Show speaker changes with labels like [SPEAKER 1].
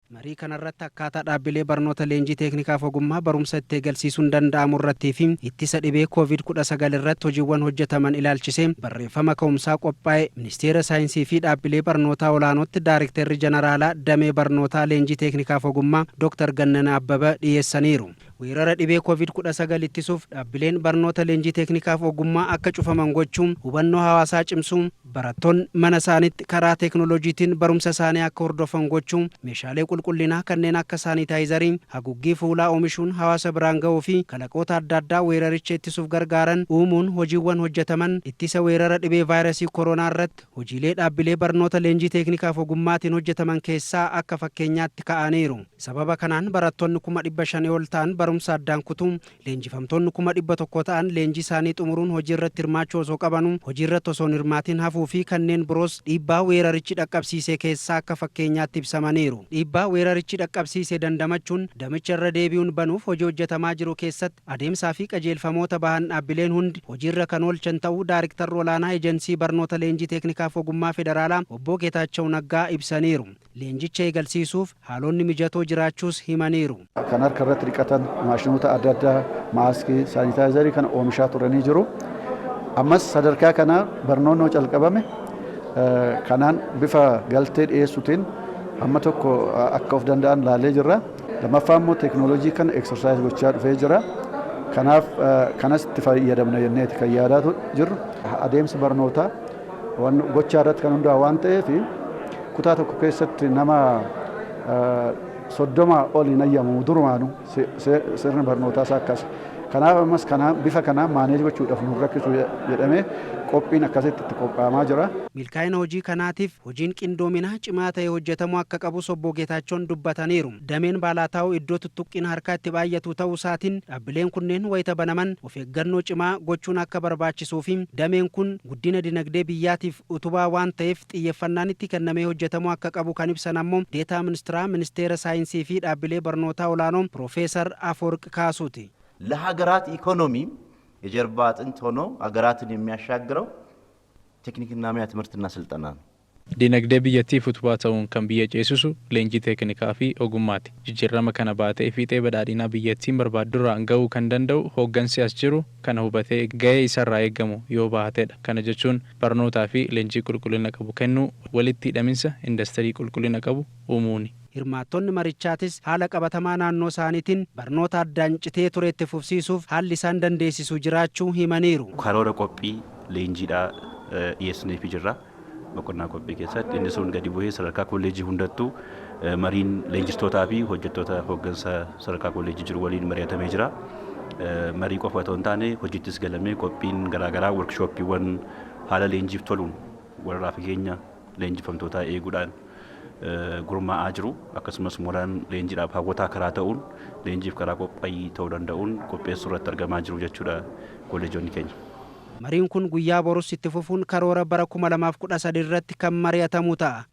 [SPEAKER 1] Marii kanarratti akkaataa dhaabbilee barnoota leenjii teeknikaaf ogummaa barumsa itti eegalsiisuun danda'amu irrattii fi ittisa dhibee Koovid-19 irratti hojiiwwan hojjetaman ilaalchisee barreeffama ka'umsaa qophaa'e Ministeera Saayinsii fi Dhaabbilee Barnootaa Olaanootti Daarektarri Jeneraalaa Damee Barnootaa Leenjii Teeknikaaf Ogummaa Dooktar Gannana Abbaba dhiyeessaniiru. Weerara dhibee Koovid-19 ittisuuf dhaabbileen barnoota leenjii teeknikaaf ogummaa akka cufaman gochuun, hubannoo hawaasaa cimsuun, barattoonni mana isaaniitti karaa teeknooloojiitiin barumsa isaanii akka hordofan gochuun, meeshaalee qulqullinaa kanneen akka saanitaayizarii, haguuggii fuulaa oomishuun hawaasa biraan ga'uu fi kalaqoota adda addaa weeraricha ittisuuf gargaaran uumuun hojiiwwan hojjetaman ittisa weerara dhibee vaayirasii koronaa irratti hojiilee dhaabbilee barnoota leenjii teeknikaaf ogummaatiin hojjetaman keessaa akka fakkeenyaatti ka'aniiru. Sababa kanaan barattoonni 500,000 ol ta'an barumsa addaan kutuun, leenjifamtoonni 100,000 ta'an leenjii isaanii xumuruun hojii irratti hirmaachuu osoo qabanuu hojii irratti osoo hin hirmaatin hafuu fi kanneen biroos dhiibbaa weerarichi dhaqqabsiise keessaa akka fakkeenyaatti ibsamaniiru. Dhiibbaa weerarichi dhaqqabsiise dandamachuun damicha irra deebi'uun banuuf hojii hojjetamaa jiru keessatti adeemsaa fi qajeelfamoota bahan dhaabbileen hundi hojiirra kan oolchan ta'uu Daarektarri Olaanaa Ejensii Barnoota Leenjii Teeknikaaf Ogummaa Federaalaa Obbo Geetaachaw Naggaa ibsaniiru. Leenjicha eegalsiisuuf haalonni mijatoo jiraachuus himaniiru.
[SPEAKER 2] Kan harka irratti dhiqatan, maashinoota adda addaa, maaskii, saanitaayizarii kana oomishaa turanii jiru. Ammas sadarkaa kana barnoonni yoo calqabame kanaan bifa galtee dhiyeessuutiin amma tokko akka of danda'an laallee jirra. Lammaffaa immoo teeknooloojii kana exercise gochaa dhufee jira. Kanaaf kanas itti fayyadamna jenneeti kan yaadaa jirru. Adeemsi barnootaa gochaa irratti kan hundaa'u waan ta'eef, kutaa tokko keessatti nama 30 ol hin ayyamamu, durumaanuu sirni barnootaa isaa akkas. Kanaaf ammas bifa kanaan manage gochuudhaaf nu rakkisu jedhamee qophiin akkasitti itti qophaa'amaa jira.
[SPEAKER 1] Milkaa'ina hojii kanaatiif hojiin qindoominaa cimaa ta'e hojjetamuu akka qabus Obbo Geetaachoon dubbataniiru. Dameen Baalaataa'u iddoo tuttuqqiin harkaa itti baay'atu ta'uu isaatiin dhaabbileen kunneen wayita banaman of eeggannoo cimaa gochuun akka barbaachisuu fi dameen kun guddina dinagdee biyyaatiif utubaa waan ta'eef xiyyeeffannaan itti kennamee hojjetamuu akka qabu kan ibsan ammoo Deetaa Ministiraa Ministeera Saayinsii fi Dhaabbilee Barnootaa Olaanoo Piroofeesar Afoorq Kaasuuti.
[SPEAKER 3] ለሀገራት ኢኮኖሚም የጀርባ አጥንት ሆኖ ሀገራትን የሚያሻግረው ቴክኒክና ሙያ ትምህርትና ስልጠና ነው።
[SPEAKER 4] Dinagdee biyyattiif utubaa ta'uun kan biyya ceesisu leenjii teeknikaa fi ogummaati. Jijjiirama kana baatee fiixee badhaadhinaa biyyattiin barbaaddurraan ga'uu kan danda'u hooggansi as jiru kana hubatee ga'ee isarraa eegamu yoo bahatedha. Kana jechuun barnootaa fi leenjii qulqullina qabu kennuu, walitti hidhaminsa indastirii qulqullina qabu uumuuni.
[SPEAKER 1] Hirmaattonni marichaatis haala qabatamaa naannoo isaaniitiin barnoota addaan citee ture itti fufsiisuuf haalli isaan dandeessisu jiraachuu himaniiru.
[SPEAKER 5] Karoora qophii leenjiidhaa dhiyeessineefii jirra. Boqonnaa qophii keessatti inni sun gadi bu'ee sadarkaa kolleejii hundattuu mariin leenjistootaa fi hojjettoota hooggansa sadarkaa kolleejii jiru waliin mari'atamee jira. Marii qofa otoo hin taane hojiittis galamee qophiin garaagaraa, workshooppiiwwan haala leenjiif toluun walirraa fageenya leenjifamtootaa eeguudhaan gurmaa'aa jiru. Akkasumas mooraan leenjiidhaaf hawwataa karaa ta'uun, leenjiif karaa qophaa'ii ta'uu danda'uun qopheessuu irratti argamaa jiru jechuudha kolleejonni keenya.
[SPEAKER 1] Mariin kun guyyaa borus itti fufuun karoora bara 2013 irratti kan mari'atamu ta'a.